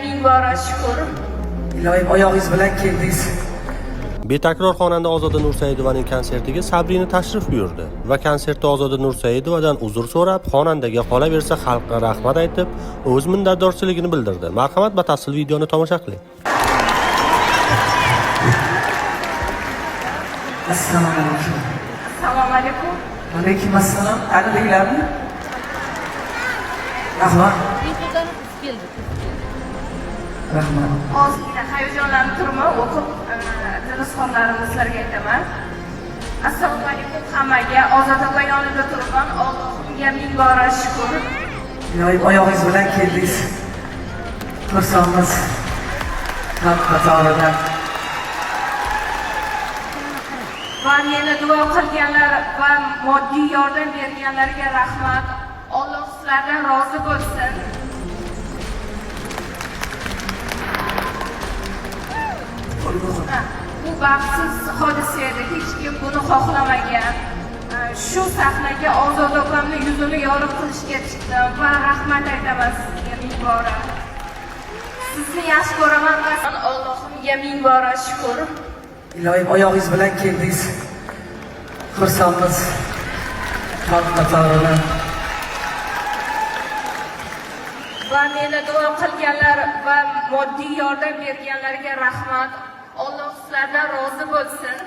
ming bora shukur. Iloyim, oyog'ingiz bilan keldingiz. Betakror xonanda Ozoda Nursaidovaning konsertiga Sabrina tashrif buyurdi va konsertda Ozoda Nursaidovadan uzr so'rab, xonandaga qolaversa xalqqa rahmat aytib, o'z minnatdorchiligini bildirdi. Marhamat, batafsil videoni tomosha qiling. Assalomu alaykum. Assalomu alaykum. Alaykum assalom. Tanidinglarmi? Rahmat. Rahmat. Ozgina hayajonlanib turman, o'qib izhorlarimni sizlarga aytaman. Assalomu alaykum hammaga. Ozoda opa yonida turibman. Allohimga ming bora shukur. Iloyim, oyog'ingiz bilan keldingiz. Xursandmiz. Xalq qatoridan. Va meni duo qilganlar va moddiy yordam berganlarga rahmat. Alloh sizlardan rozi bo'lsin. Bu baxtsiz hodisa edi. Hech kim buni xohlamagan. Shu sahnaga Ozoda opamni yuzini yorug' qilishga chiqdim va rahmat aytaman sizga ming bora. Sizni yaxshi ko'raman va Allohimga ming bora shukur. Iloyim, oyog'ingiz bilan keldingiz. Xursandmiz. Xalq qatoridan. Va meni duo qilganlar va moddiy yordam berganlarga rahmat. Alloh sizlardan rozi bo'lsin.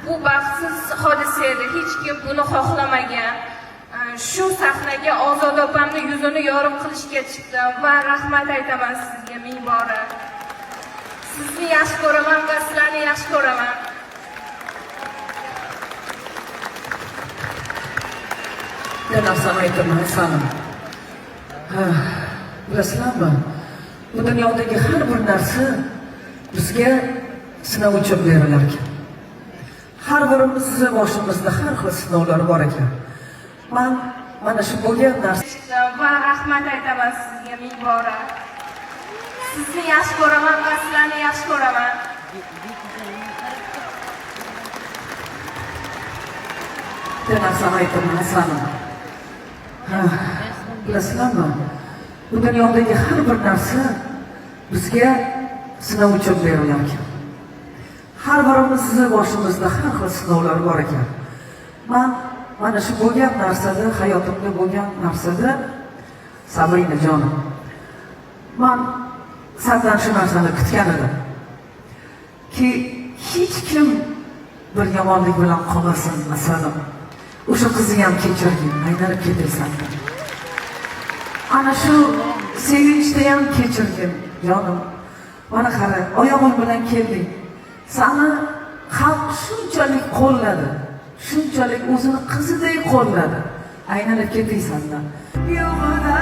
Bu baxtsiz hodisa edi. Hech kim buni xohlamagan. Shu sahnaga Ozoda opamni yuzini yorug' qilishga chiqdim va rahmat aytaman sizga ming bora. Sizni yaxshi ko'raman va sizlarni yaxshi ko'raman. Bir narsani aytaman, Hasanim. Bilasizlarmi? Bu dunyodagi har bir narsa bizga sinov uchun berilar ekan. Har birimizni boshimizda har xil sinovlar bor ekan. Man mana shu bo'lgan narsa Va rahmat aytaman sizga ming bora. Sizni yaxshi ko'raman va sizlarni yaxshi ko'raman. Bir narsani aytaman, Hasanim. Bilasizlarmi? Bu dunyodagi har bir narsa bizga sinov uchun berilar ekan. Har birimizni boshimizda har xil sinovlar bor ekan. Man mana shu bo'lgan narsada, hayotimda bo'lgan narsada, Sabrina jonim, man sandan shu narsani kutgan edim. Ki hech kim bir yomonlik bilan qolmasin, masalan. O'sha qizni ham kechirgin, aylanib ketaysan. Ana shu sevinchda ham kechirgin, jonim. Mana qara, oyog'ing bilan kelding. Sani xalq shunchalik qo'lladi, shunchalik o'zini qizidek qo'lladi. Aylanib ketaysan. Yo'g'ida